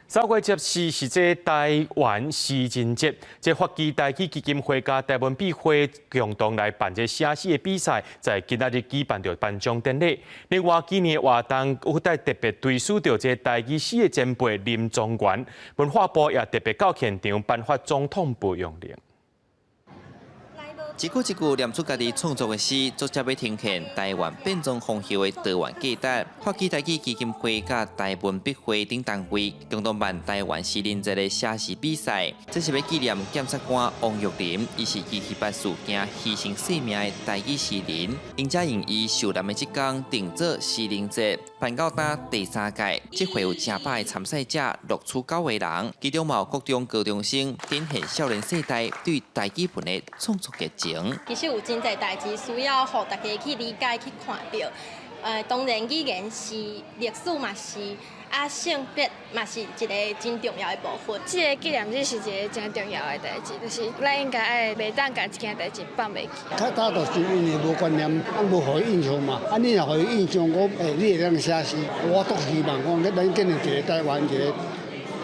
3月14是這台灣詩人節，這發基台語基金會佮台文筆會共同來辦這寫詩的比賽，在今仔日舉辦著頒獎典禮。另外，今年活動有帶特別追思著這台語詩的前輩林宗元，文化部也特別到現場頒發總統褒揚令。一句一句念出家己創作的詩，作者欲呈現台灣變裝皇后的多元價值。發基台語基金會佮台文筆會等單位共同辦台灣詩人節的寫詩比賽，這是欲紀念檢察官王玉林，伊是七七八事件犧牲性命的台語詩人，𪜶才用伊受難的這工定做詩人節，辦到今第三屆，這回有成百个參賽者，錄取九个人，其中嘛有國中高中生，展現少年世代對台語文的創作熱情。其實有真濟代誌需要予大家去理解、去看著。當然語言是歷史嘛是，啊性別嘛是一個真重要的部分。這个紀念日是一个真重要的代誌，就是咱應該愛袂當共這件代誌放袂記。較早就是因為無觀念，啊無予伊印象嘛。啊，你若予伊印象，講欸，你會當寫詩，我足希望講，咱建立一個台灣一個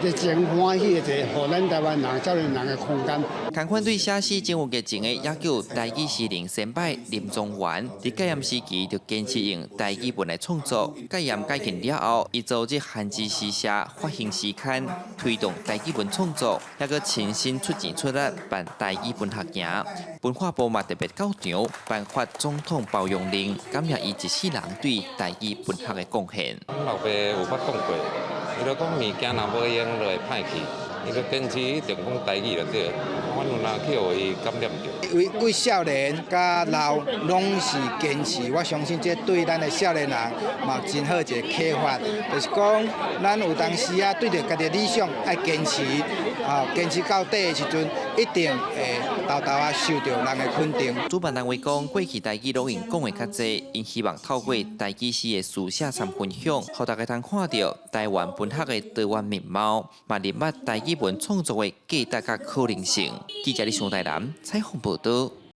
一個真歡喜的一個，予咱台灣人、少年人的空間。共款對寫詩真有熱情的，也有台語詩人先輩林宗元，佇戒嚴時期就堅持用台語文來創作。戒嚴解禁了後，伊組織韓字詩社發行詩刊，推動台語文創作，抑閣親身出錢出力辦台語文學營。文化部嘛特別到場頒發總統褒揚令，感謝伊一世人對台語文學的貢獻。老爸有捌講過，伊就講物件若無用就會歹去，伊就堅持一定講台語就對。阮有若去予伊感染著。為為少年佮老攏是堅持，我相信這對咱的少年人嘛真好一个啟發，就是講咱有當時啊，對著家己的理想愛堅持，啊，堅持到底的時陣，一定會沓沓仔受著人的肯定。主辦單位講，過去台語攏用講的較濟，𪜶希望透過台語詩的書寫參分享，予大家通看著台灣文學的多元面貌，嘛認捌台語文創作的價值佮可能性。記者李尚台南採訪報導。